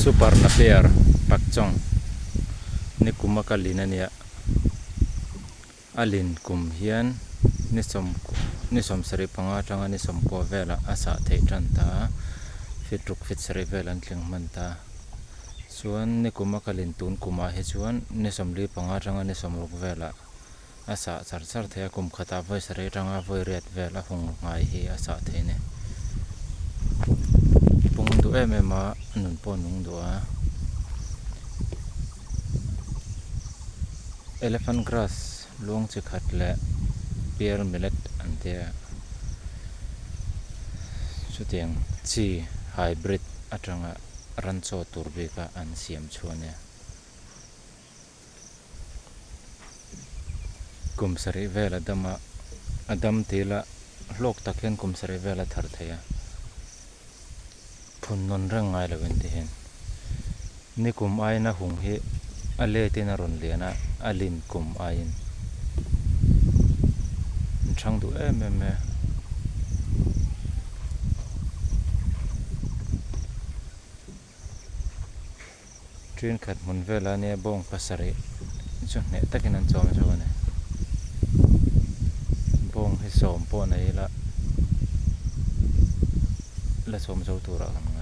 Super Napier Pakchong nikum a ka lin a nia a lin kum hian ni sawm ni sawmsarih panga atanga ni sawmkua velah a sah theih tan ta a feet ruk feet sarih vel an tling hman ta chuan nikum a ka lin tun kumah hi chuan ni sawmli panga atanga ni sawmruk velah. A sah char char thei a, kum khatah vawi sarih atanga vawi riat vel a hung ngai hi a sah thei a ni. Pung duh em em a, nun pawh a nung duh a. Elephant grass luang chi khat leh pear millet an tia chutiang chi hybrid atanga ran chaw tur bika an siam chhuah a nia. Kum sarih vel a dam a, a dam ti ila hlawk tak hian kum sarih vel a thar thei a, phun nawn reng ngai lo in ti hian nikum aiin a hung hi a let in a rawn lian a, a lin kum aiin an chhang duh em em mai a. Thenkhat hmun velah ania bawng pasarih chu hneh takin an chawm zo a ni. Bawng hi sawm pawh nei ila la chawm zo turah kan ngai.